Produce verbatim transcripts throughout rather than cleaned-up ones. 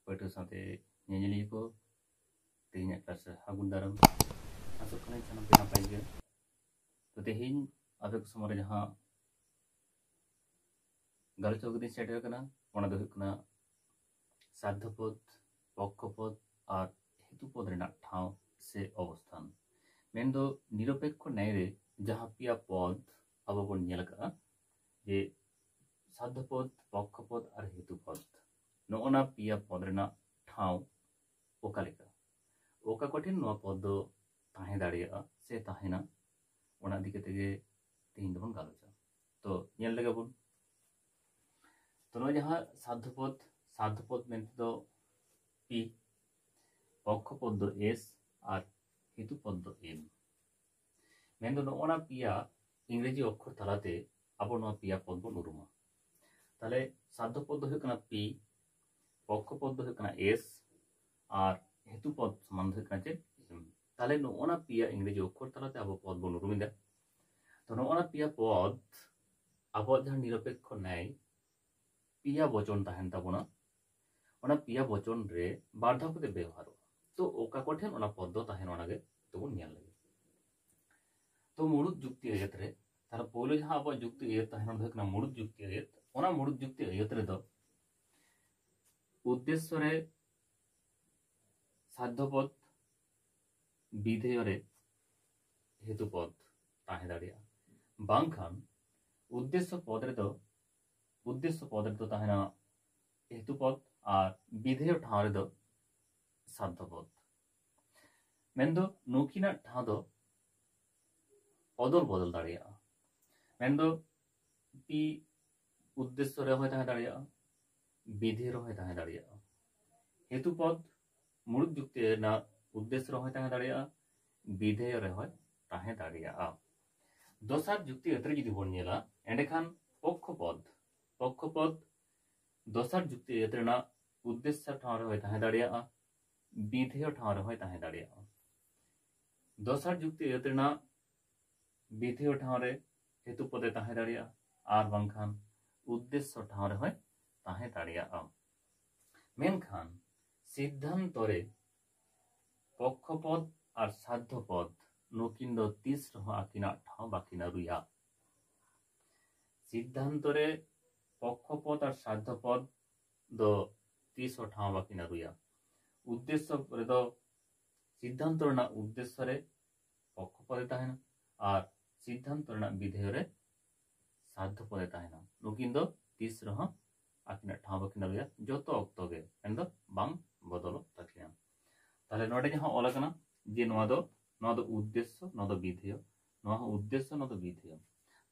ᱯᱟᱹᱴᱷᱩᱣᱟᱹ ᱥᱟᱶᱛᱮ ᱧᱮᱧᱮᱞᱤᱭᱟᱹ ᱠᱚ, ᱛᱮᱦᱮᱧᱟᱜ ᱠᱞᱟᱥ ᱨᱮ ᱥᱟᱹᱜᱩᱱ ᱫᱟᱨᱟᱢ᱾ ᱟᱥᱚᱜ ᱠᱟᱹᱱᱟᱹᱧ ᱥᱟᱱᱟᱢ ᱯᱮ ᱱᱟᱯᱟᱭ ᱜᱮᱭᱟ᱾ ᱛᱚ, ᱛᱮᱦᱮᱧ ᱟᱯᱮ ᱠᱚ ᱥᱟᱢᱟᱝ ᱨᱮ ᱡᱟᱦᱟᱸ ᱜᱟᱞᱚᱪ ᱟᱹᱜᱩ ᱠᱟᱛᱮᱧ ᱥᱮᱴᱮᱨ ᱟᱠᱟᱱᱟ, ᱚᱱᱟ ᱫᱚ ᱦᱩᱭᱩᱜ ᱠᱟᱱᱟ ᱥᱟᱫᱽᱫᱷᱚ ᱯᱚᱫ, ᱯᱚᱠᱠᱷᱚ ᱯᱚᱫ ᱟᱨ ᱦᱮᱛᱩ ᱯᱚᱫ ᱨᱮᱱᱟᱜ ᱴᱷᱟᱶ ᱥᱮ ᱚᱵᱚᱥᱛᱷᱟᱱ᱾ ᱢᱮᱱᱫᱚ ᱱᱤᱨᱚᱯᱮᱠᱠᱷᱚ ᱱᱮᱭ ᱨᱮ ᱡᱟᱦᱟᱸ ᱯᱮᱭᱟ ᱯᱚᱫ ᱟᱵᱚ ᱵᱚᱱ ᱧᱮᱞ ᱟᱠᱟᱫᱼᱟ, ᱡᱮ ᱥᱟᱫᱽᱫᱷᱚ ᱯᱚᱫ, ᱯᱚᱠᱠᱷᱚ ᱯᱚᱫ ᱟᱨ ᱦᱮᱛᱩ ᱯᱚᱫ, ᱱᱚᱜᱼᱚ ᱱᱟ ᱯᱮᱭᱟ ᱯᱚᱫ ᱨᱮᱱᱟᱜ ᱴᱷᱟᱶ ᱚᱠᱟ ᱞᱮᱠᱟ, ᱚᱠᱟ ᱠᱚᱴᱷᱮᱱ ᱱᱚᱣᱟ ᱯᱚᱫ ᱫᱚ ᱛᱟᱦᱮᱸ ᱫᱟᱲᱮᱭᱟᱜᱼᱟ ᱥᱮ ᱛᱟᱦᱮᱱᱟ, ᱚᱱᱟ ᱤᱫᱤ ᱠᱟᱛᱮ ᱜᱮ ᱛᱮᱦᱮᱧ ᱫᱚᱵᱚᱱ ᱜᱟᱞᱚᱪᱟ᱾ ᱛᱚ, ᱧᱮᱞ ᱞᱮᱜᱮ ᱵᱚᱱ᱾ ᱛᱚ, ᱱᱚᱣᱟ ᱡᱟᱦᱟᱸ ᱥᱟᱫᱽᱫᱷᱚ ᱯᱚᱫ, ᱥᱟᱫᱽᱫᱷᱚ ᱯᱚᱫ ᱢᱮᱱᱛᱮ ᱫᱚ ᱯᱤ, ᱯᱚᱠᱠᱷᱚ ᱯᱚᱫ ᱫᱚ ᱮᱥ ᱟᱨ ᱦᱮᱛᱩ ᱯᱚᱫ ᱫᱚ ᱮᱢ᱾ ᱢᱮᱱᱫᱚ ᱱᱚᱜᱼᱚ ᱱᱟ ᱯᱮᱭᱟ ᱤᱝᱨᱮᱡᱤ ᱚᱠᱠᱷᱚᱨ ᱛᱟᱞᱟᱛᱮ ᱟᱵᱚ ᱱᱚᱣᱟ ᱯᱮᱭᱟ ᱯᱚᱫ ᱵᱚᱱ ᱩᱨᱩᱢᱟ᱾ ᱛᱟᱦᱞᱮ ᱥᱟᱫᱽᱫᱷᱚ ᱯᱚᱫ ᱫᱚ ᱦᱩᱭᱩᱜ ᱠᱟᱱᱟ ᱯᱤ, ᱯᱚᱠᱠᱷᱚ ᱯᱚᱫ ᱫᱚ ᱦᱩᱭᱩᱜ ᱠᱟᱱᱟ ᱮᱥ, ᱟᱨ ᱦᱮᱛᱩ ᱯᱚᱫ ᱥᱚᱢᱟᱱ ᱫᱚ ᱦᱩᱭᱩᱜ ᱠᱟᱱᱟ ᱪᱮᱫ? ᱮᱢ᱾ ᱛᱟᱦᱞᱮ ᱱᱚᱜᱼᱚ ᱱᱟ ᱯᱮᱭᱟ ᱤᱝᱨᱮᱡᱤ ᱚᱠᱠᱷᱚᱨ ᱛᱟᱞᱟᱛᱮ ᱟᱵᱚ ᱯᱚᱫ ᱵᱚᱱ ᱩᱨᱩᱢ ᱮᱫᱟ᱾ ᱛᱚ, ᱱᱚᱜᱼᱚ ᱱᱟ ᱯᱮᱭᱟ ᱯᱚᱫ ᱟᱵᱚᱣᱟᱜ ᱡᱟᱦᱟᱸ ᱱᱤᱨᱚᱯᱮᱠᱠᱷᱚ ᱱᱮᱭ ᱯᱮᱭᱟ ᱵᱚᱪᱚᱱ ᱛᱟᱦᱮᱱ ᱛᱟᱵᱚᱱᱟ, ᱚᱱᱟ ᱯᱮᱭᱟ ᱵᱚᱪᱚᱱ ᱨᱮ ᱵᱟᱨ ᱫᱷᱟᱣ ᱠᱟᱛᱮ ᱵᱮᱣᱦᱟᱨᱚᱜᱼᱟ᱾ ᱛᱚ, ᱚᱠᱟ ᱠᱚᱴᱷᱮᱱ ᱚᱱᱟ ᱯᱚᱫ ᱫᱚ ᱛᱟᱦᱮᱱᱟ, ᱚᱱᱟᱜᱮ ᱛᱚᱵᱚᱱ ᱧᱮᱞ ᱞᱮᱜᱮ᱾ ᱛᱚ, ᱢᱩᱲᱩᱫ ᱡᱩᱠᱛᱤ ᱟᱹᱭᱟᱹᱛ ᱨᱮ, ᱛᱟᱦᱞᱮ ᱯᱳᱭᱞᱳ ᱡᱟᱦᱟᱸ ᱟᱵᱚᱣᱟᱜ ᱡᱩᱠᱛᱤ ᱟᱹᱭᱟᱹᱛ ᱛᱟᱦᱮᱱᱟ, ᱚᱱᱟ ᱫᱚ ᱦᱩᱭᱩᱜ ᱠᱟᱱᱟ ᱢᱩᱲᱩᱫ ᱡᱩᱠᱛᱤ ᱟᱹᱭᱟᱹᱛ᱾ ᱚᱱᱟ ᱢᱩᱲᱩᱫ ᱡᱩᱠᱛᱤ ᱟᱹᱭᱟᱹᱛ ᱨᱮᱫᱚ ᱩᱫᱽᱫᱮᱥᱥᱚ ᱨᱮ ᱥᱟᱫᱽᱫᱷᱚ ᱯᱚᱫ, ᱵᱤᱫᱷᱮᱭᱚ ᱨᱮ ᱦᱮᱛᱩ ᱯᱚᱫ ᱛᱟᱦᱮᱸ ᱫᱟᱲᱮᱭᱟᱜᱼᱟ, ᱵᱟᱝᱠᱷᱟᱱ ᱩᱫᱽᱫᱮᱥᱥᱚ ᱯᱚᱫ ᱨᱮᱫᱚ, ᱩᱫᱽᱫᱮᱥᱥᱚ ᱯᱚᱫ ᱨᱮᱫᱚ ᱛᱟᱦᱮᱱᱟ ᱦᱮᱛᱩ ᱯᱚᱫ ᱟᱨ ᱵᱤᱫᱷᱮᱭᱚ ᱴᱷᱟᱶ ᱨᱮᱫᱚ ᱥᱟᱫᱽᱫᱷᱚ ᱯᱚᱫ᱾ ᱢᱮᱱᱫᱚ ᱱᱩᱠᱤᱱᱟᱜ ᱴᱷᱟᱶ ᱫᱚ ᱚᱫᱚᱞ ᱵᱚᱫᱚᱞ ᱫᱟᱲᱮᱭᱟᱜᱼᱟ᱾ ᱢᱮᱱᱫᱚ ᱯᱤ ᱩᱫᱽᱫᱮᱥᱥᱚ ᱨᱮᱦᱚᱸᱭ ᱛᱟᱦᱮᱸ ᱫᱟᱲᱮᱭᱟᱜᱼᱟ, ᱵᱤᱫᱷᱮᱭᱚ ᱨᱮᱦᱚᱸᱭ ᱛᱟᱦᱮᱸ ᱫᱟᱲᱮᱭᱟᱜᱼᱟ᱾ ᱦᱮᱛᱩ ᱯᱚᱫ ᱢᱩᱲᱩᱫ ᱡᱩᱠᱛᱤ ᱨᱮᱱᱟᱜ ᱩᱫᱽᱫᱮᱥᱥᱚ ᱨᱮᱦᱚᱸᱭ ᱛᱟᱦᱮᱸ ᱫᱟᱲᱮᱭᱟᱜᱼᱟ, ᱵᱤᱫᱷᱮᱭᱚ ᱨᱮᱦᱚᱸᱭ ᱛᱟᱦᱮᱸ ᱫᱟᱲᱮᱭᱟᱜᱼᱟ᱾ ᱫᱚᱥᱟᱨ ᱡᱩᱠᱛᱤ ᱟᱹᱭᱟᱹᱛ ᱨᱮ ᱡᱩᱫᱤ ᱵᱚᱱ ᱧᱮᱞᱟ, ᱮᱸᱰᱮᱠᱷᱟᱱ ᱯᱚᱠᱠᱷᱚ ᱯᱚᱫ, ᱯᱚᱠᱠᱷᱚ ᱯᱚᱫ ᱫᱚᱥᱟᱨ ᱡᱩᱠᱛᱤ ᱟᱹᱭᱟᱹᱛ ᱨᱮᱱᱟᱜ ᱩᱫᱽᱫᱮᱥᱥᱚ ᱴᱷᱟᱶ ᱨᱮᱦᱚᱸᱭ ᱛᱟᱦᱮᱸ ᱫᱟᱲᱮᱭᱟᱜᱼᱟ, ᱵᱤᱫᱷᱮᱭᱚ ᱴᱷᱟᱶ ᱨᱮᱦᱚᱸᱭ ᱛᱟᱦᱮᱸ ᱫᱟᱲᱮᱭᱟᱜᱼᱟ᱾ ᱫᱚᱥᱟᱨ ᱡᱩᱠᱛᱤ ᱟᱹᱭᱟᱹᱛ ᱨᱮᱱᱟᱜ ᱵᱤᱫᱷᱮᱭᱚ ᱴᱷᱟᱶ ᱨᱮ ᱦᱮᱛᱩ ᱯᱚᱫᱮ ᱛᱟᱦᱮᱸ ᱫᱟᱲᱮᱭᱟᱜᱼᱟ, ᱟᱨ ᱵᱟᱝᱠᱷᱟᱱ ᱩᱫᱽᱫᱮᱥᱥᱚ ᱴᱷᱟᱶ ᱨᱮᱦᱚᱸᱭ ᱛᱟᱦᱮᱸ ᱫᱟᱲᱮᱭᱟᱜᱼᱟ᱾ ᱢᱮᱱᱠᱷᱟᱱ ᱥᱤᱫᱽᱫᱷᱟᱱᱛᱚ ᱨᱮ ᱯᱚᱠᱠᱷᱚᱯᱚᱫ ᱟᱨ ᱥᱟᱫᱽᱫᱷᱚᱯᱚᱫ ᱱᱩᱠᱤᱱ ᱫᱚ ᱛᱤᱥ ᱨᱮᱦᱚᱸ ᱟᱹᱠᱤᱱᱟᱜ ᱴᱷᱟᱶ ᱵᱟᱹᱠᱤᱱ ᱟᱹᱨᱩᱭᱟ᱾ ᱥᱤᱫᱽᱫᱷᱟᱱᱛᱚ ᱨᱮ ᱯᱚᱠᱠᱷᱚᱯᱚᱫ ᱟᱨ ᱥᱟᱫᱽᱫᱷᱚᱯᱚᱫ ᱫᱚ ᱛᱤᱥ ᱦᱚᱸ ᱴᱷᱟᱶ ᱵᱟᱹᱠᱤᱱ ᱟᱹᱨᱩᱭᱟ᱾ ᱩᱫᱽᱫᱮᱥᱥᱚ ᱨᱮᱫᱚ, ᱥᱤᱫᱽᱫᱷᱟᱱᱛᱚ ᱨᱮᱱᱟᱜ ᱩᱫᱽᱫᱮᱥᱥᱚ ᱨᱮ ᱯᱚᱠᱠᱷᱚᱯᱚᱫᱮ ᱛᱟᱦᱮᱱᱟ ᱟᱨ ᱥᱤᱫᱽᱫᱷᱟᱱᱛᱚ ᱨᱮᱱᱟᱜ ᱵᱤᱫᱷᱮᱭᱚ ᱨᱮ ᱥᱟᱫᱽᱫᱷᱚᱯᱚᱫᱮ ᱛᱟᱦᱮᱱᱟ᱾ ᱱᱩᱠᱤᱱ ᱫᱚ ᱛᱤᱥ ᱨᱮᱦᱚᱸ ᱟᱹᱠᱤᱱᱟᱜ ᱴᱷᱟᱶ ᱵᱟᱹᱠᱤᱱ ᱟᱹᱨᱩᱭᱟ, ᱡᱚᱛᱚ ᱚᱠᱛᱚ ᱜᱮ ᱢᱮᱱᱫᱚ ᱵᱟᱝ ᱵᱚᱫᱚᱞᱚᱜ ᱛᱟᱹᱠᱤᱱᱟ᱾ ᱛᱟᱦᱞᱮ ᱱᱚᱰᱮ ᱡᱟᱦᱟᱸ ᱚᱞ ᱟᱠᱟᱱᱟ ᱡᱮ ᱱᱚᱣᱟ ᱫᱚ, ᱱᱚᱣᱟ ᱫᱚ ᱩᱫᱽᱫᱮᱥᱥᱚ, ᱱᱚᱣᱟ ᱫᱚ ᱵᱤᱫᱷᱮᱭᱚ, ᱱᱚᱣᱟ ᱦᱚᱸ ᱩᱫᱽᱫᱮᱥᱥᱚ, ᱱᱚᱣᱟ ᱫᱚ ᱵᱤᱫᱷᱮᱭᱚ᱾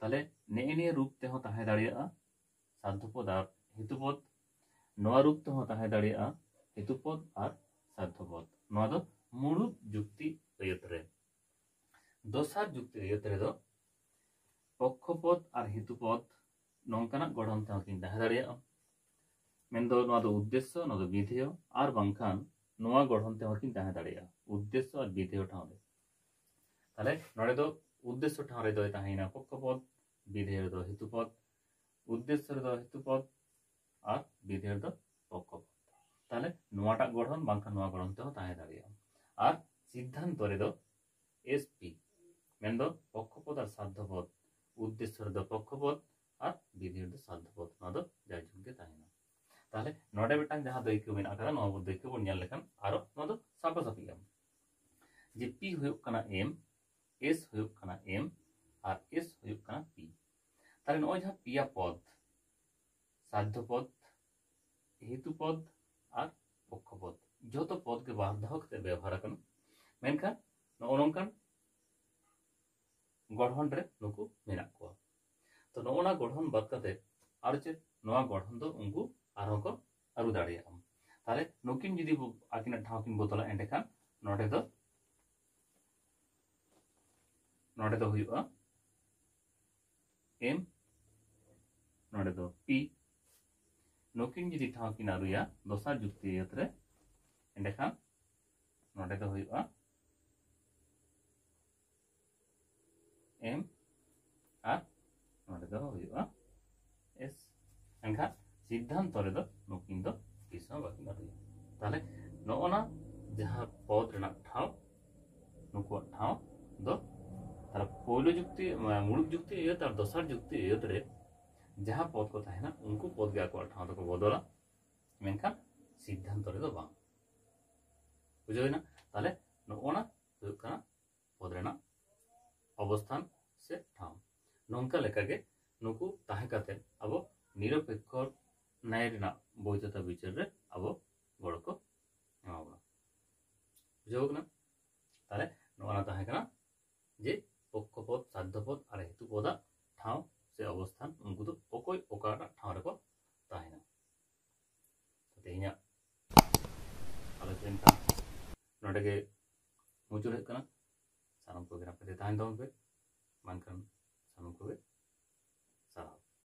ᱛᱟᱦᱞᱮ ᱱᱮᱜᱼᱮ ᱱᱤᱭᱟᱹ ᱨᱩᱯ ᱛᱮᱦᱚᱸ ᱛᱟᱦᱮᱸ ᱫᱟᱲᱮᱭᱟᱜᱼᱟ ᱥᱟᱫᱽᱫᱷᱚᱯᱚᱫ ᱟᱨ ᱦᱮᱛᱩᱯᱚᱫ᱾ ᱱᱚᱣᱟ ᱨᱩᱯ ᱛᱮᱦᱚᱸ ᱛᱟᱦᱮᱸ ᱫᱟᱲᱮᱭᱟᱜᱼᱟ ᱦᱮᱛᱩᱯᱚᱫ ᱟᱨ ᱥᱟᱫᱽᱫᱷᱚᱯᱚᱫ᱾ ᱱᱚᱣᱟ ᱫᱚ ᱢᱩᱲᱩᱫ ᱡᱩᱠᱛᱤ ᱟᱹᱭᱟᱹᱛ ᱨᱮ᱾ ᱫᱚᱥᱟᱨ ᱡᱩᱠᱛᱤ ᱟᱹᱭᱟᱹᱛ ᱨᱮᱫᱚ ᱯᱚᱠᱠᱷᱚᱯᱚᱫ ᱟᱨ ᱦᱮᱛᱩᱯᱚᱫ ᱱᱚᱝᱠᱟᱱᱟᱜ ᱜᱚᱲᱦᱚᱱ ᱛᱮᱦᱚᱸ ᱠᱤᱱ ᱛᱟᱦᱮᱸ ᱫᱟᱲᱮᱭᱟᱜᱼᱟ᱾ ᱢᱮᱱᱫᱚ ᱱᱚᱣᱟ ᱫᱚ ᱩᱫᱽᱫᱮᱥᱥᱚ, ᱱᱚᱣᱟ ᱫᱚ ᱵᱤᱫᱷᱮᱭᱚ, ᱟᱨ ᱵᱟᱝᱠᱷᱟᱱ ᱱᱚᱣᱟ ᱜᱚᱲᱦᱚᱱ ᱛᱮᱦᱚᱸ ᱠᱤᱱ ᱛᱟᱦᱮᱸ ᱫᱟᱲᱮᱭᱟᱜᱼᱟ ᱩᱫᱽᱫᱮᱥᱥᱚ ᱟᱨ ᱵᱤᱫᱷᱮᱭᱚ ᱴᱷᱟᱶ ᱨᱮ᱾ ᱛᱟᱦᱞᱮ ᱱᱚᱰᱮ ᱫᱚ ᱩᱫᱽᱫᱮᱥᱥᱚ ᱴᱷᱟᱶ ᱨᱮᱫᱚᱭ ᱛᱟᱦᱮᱸᱭᱮᱱᱟ ᱯᱚᱠᱠᱷᱚᱯᱚᱫ, ᱵᱤᱫᱷᱮᱭᱚ ᱨᱮᱫᱚ ᱦᱮᱛᱩᱯᱚᱫ, ᱩᱫᱽᱫᱮᱥᱥᱚ ᱨᱮᱫᱚ ᱦᱮᱛᱩᱯᱚᱫ, ᱟᱨ ᱵᱤᱫᱷᱮᱭᱚ ᱨᱮᱫᱚ ᱯᱚᱠᱠᱷᱚᱯᱚᱫ᱾ ᱛᱟᱦᱞᱮ ᱱᱚᱣᱟᱴᱟᱜ ᱜᱚᱲᱦᱚᱱ ᱵᱟᱝᱠᱷᱟᱱ ᱱᱚᱣᱟ ᱜᱚᱲᱦᱚᱱ ᱛᱮᱦᱚᱸ ᱛᱟᱦᱮᱸ ᱫᱟᱲᱮᱭᱟᱜᱼᱟ᱾ ᱟᱨ ᱥᱤᱫᱽᱫᱷᱟᱱᱛᱚ ᱨᱮᱫᱚ ᱮᱥ ᱯᱤ, ᱢᱮᱱᱫᱚ ᱯᱚᱠᱠᱷᱚᱯᱚᱫ ᱟᱨ ᱥᱟᱫᱽᱫᱷᱚᱯᱚᱫ, ᱩᱫᱽᱫᱮᱥᱥᱚ ᱨᱮᱫᱚ ᱯᱚᱠᱠᱷᱚᱯᱚᱫ ᱟᱨ ᱵᱤᱫᱷᱮᱭᱚ ᱨᱮᱫᱚ ᱥᱟᱫᱽᱫᱷᱚᱯᱚᱫ, ᱱᱚᱣᱟ ᱫᱚ ᱡᱟᱭᱡᱩᱜᱽ ᱜᱮ ᱛᱟᱦᱮᱱᱟ᱾ ᱛᱟᱦᱞᱮ ᱱᱚᱰᱮ ᱢᱤᱫᱴᱟᱝ ᱡᱟᱦᱟᱸ ᱫᱟᱹᱭᱠᱟᱹ ᱢᱮᱱᱟᱜ ᱟᱠᱟᱫᱟ, ᱱᱚᱣᱟ ᱵᱚ ᱫᱟᱹᱭᱠᱟᱹ ᱵᱚᱱ ᱧᱮᱞ ᱞᱮᱠᱷᱟᱱ ᱟᱨᱚ ᱱᱚᱣᱟ ᱫᱚ ᱥᱟᱯᱷᱟᱥᱟᱯᱷᱤᱜᱼᱟ ᱡᱮ ᱯᱤ ᱦᱩᱭᱩᱜ ᱠᱟᱱᱟ ᱮᱢ, ᱮᱥ ᱦᱩᱭᱩᱜ ᱠᱟᱱᱟ ᱮᱢ, ᱟᱨ ᱮᱥ ᱦᱩᱭᱩᱜ ᱠᱟᱱᱟ ᱯᱤ᱾ ᱛᱟᱦᱞᱮ ᱱᱚᱜᱼᱚᱭ ᱡᱟᱦᱟᱸ ᱯᱮᱭᱟ ᱯᱚᱫ, ᱥᱟᱫᱽᱫᱷᱚ ᱯᱚᱫ, ᱦᱮᱛᱩ ᱯᱚᱫ ᱟᱨ ᱯᱚᱠᱠᱷᱚ ᱯᱚᱫ, ᱡᱚᱛᱚ ᱯᱚᱫ ᱜᱮ ᱵᱟᱨ ᱫᱷᱟᱣ ᱠᱟᱛᱮ ᱵᱮᱣᱦᱟᱨ ᱟᱠᱟᱱᱟ᱾ ᱢᱮᱱᱠᱷᱟᱱ ᱱᱚᱜᱼᱚ ᱱᱚᱝᱠᱟᱱ ᱜᱚᱲᱦᱚᱱ ᱨᱮ ᱱᱩᱠᱩ ᱢᱮᱱᱟᱜ ᱠᱚᱣᱟ᱾ ᱛᱚ ᱱᱚᱜᱼᱚ ᱱᱟ ᱜᱚᱲᱦᱚᱱ ᱵᱟᱫ ᱠᱟᱛᱮ ᱟᱨ ᱪᱮᱫ ᱱᱚᱣᱟ ᱜᱚᱲᱦᱚᱱ ᱫᱚ ᱩᱱᱠᱩ ᱟᱨᱦᱚᱸ ᱠᱚ ᱟᱹᱨᱩ ᱫᱟᱲᱮᱭᱟᱜᱼᱟ᱾ ᱛᱟᱦᱞᱮ ᱱᱩᱠᱤᱱ ᱡᱩᱫᱤ ᱵᱚ-, ᱟᱹᱠᱤᱱᱟᱜ ᱴᱷᱟᱶ ᱠᱤᱱ ᱵᱚᱫᱚᱞᱟ, ᱮᱸᱰᱮᱠᱷᱟᱱ ᱱᱚᱰᱮ ᱫᱚ, ᱱᱚᱰᱮ ᱫᱚ ᱦᱩᱭᱩᱜᱼᱟ ᱮᱢ, ᱱᱚᱰᱮ ᱫᱚ ᱯᱤ᱾ ᱱᱩᱠᱤᱱ ᱡᱩᱫᱤ ᱴᱷᱟᱶ ᱠᱤᱱ ᱟᱹᱨᱩᱭᱟ ᱫᱚᱥᱟᱨ ᱡᱩᱠᱛᱤ ᱟᱹᱭᱟᱹᱛ ᱨᱮ, ᱮᱸᱰᱮᱠᱷᱟᱱ ᱱᱚᱰᱮ ᱫᱚ ᱦᱩᱭᱩᱜᱼᱟ ᱮᱢ ᱟᱨ ᱱᱚᱰᱮ ᱫᱚ ᱦᱩᱭᱩᱜᱼᱟ ᱮᱥ᱾ ᱮᱱᱠᱷᱟᱱ ᱥᱤᱫᱽᱫᱷᱟᱱᱛᱚ ᱨᱮᱫᱚ ᱱᱩᱠᱤᱱ ᱫᱚ ᱛᱤᱥ ᱦᱚᱸ ᱵᱟᱹᱠᱤᱱ ᱟᱹᱜᱩᱭᱟ᱾ ᱛᱟᱦᱚᱞᱮ ᱱᱚᱜᱼᱚ ᱱᱟ ᱡᱟᱦᱟᱸ ᱯᱚᱫ ᱨᱮᱱᱟᱜ ᱴᱷᱟᱶ, ᱱᱩᱠᱩᱣᱟᱜ ᱴᱷᱟᱶ ᱫᱚ ᱛᱟᱦᱚᱞᱮ ᱯᱳᱭᱞᱳ ᱡᱩᱠᱛᱤ, ᱢᱩᱲᱩᱫ ᱡᱩᱠᱛᱤ ᱟᱹᱭᱟᱹᱛ ᱟᱨ ᱫᱚᱥᱟᱨ ᱡᱩᱠᱛᱤ ᱟᱹᱭᱟᱹᱛ ᱨᱮ ᱡᱟᱦᱟᱸ ᱯᱚᱫ ᱠᱚ ᱛᱟᱦᱮᱱᱟ, ᱩᱱᱠᱩ ᱯᱚᱫ ᱜᱮ ᱟᱠᱚᱣᱟᱜ ᱴᱷᱟᱶ ᱫᱚᱠᱚ ᱵᱚᱫᱚᱞᱟ, ᱢᱮᱱᱠᱷᱟᱱ ᱥᱤᱫᱽᱫᱷᱟᱱᱛᱚ ᱨᱮᱫᱚ ᱵᱟᱝ᱾ ᱵᱩᱡᱷᱟᱹᱣ ᱮᱱᱟ? ᱛᱟᱦᱚᱞᱮ ᱱᱚᱜᱼᱚ ᱱᱟ ᱦᱩᱭᱩᱜ ᱠᱟᱱᱟ ᱯᱚᱫ ᱨᱮᱱᱟᱜ ᱚᱵᱚᱥᱛᱷᱟᱱ ᱥᱮ ᱴᱷᱟᱶ᱾ ᱱᱚᱝᱠᱟ ᱞᱮᱠᱟᱜᱮ ᱱᱩᱠᱩ ᱛᱟᱦᱮᱸ ᱠᱟᱛᱮ ᱟᱵᱚ ᱱᱤᱨᱚᱯᱮᱠᱠᱷᱚ ᱱᱟᱭ ᱨᱮᱱᱟᱜ ᱵᱳᱭᱫᱷᱚᱛᱟ ᱵᱤᱪᱟᱹᱨ ᱨᱮ ᱟᱵᱚ ᱜᱚᱲᱚ ᱠᱚ ᱮᱢᱟ ᱵᱚᱱᱟ᱾ ᱵᱩᱡᱷᱟᱹᱣ ᱠᱟᱱᱟ? ᱛᱟᱦᱚᱞᱮ ᱱᱚᱜᱼᱚ ᱱᱟ ᱛᱟᱦᱮᱸ ᱠᱟᱱᱟ ᱡᱮ ᱯᱚᱠᱠᱷᱚ ᱯᱚᱫ, ᱥᱟᱫᱽᱫᱷᱚ ᱯᱚᱫ ᱟᱨ ᱦᱮᱛᱩ ᱯᱚᱫᱟᱜ ᱴᱷᱟᱶ ᱥᱮ ᱚᱵᱚᱥᱛᱷᱟᱱ, ᱩᱱᱠᱩ ᱫᱚ ᱚᱠᱚᱭ ᱚᱠᱟᱴᱟᱜ ᱴᱷᱟᱶ ᱨᱮ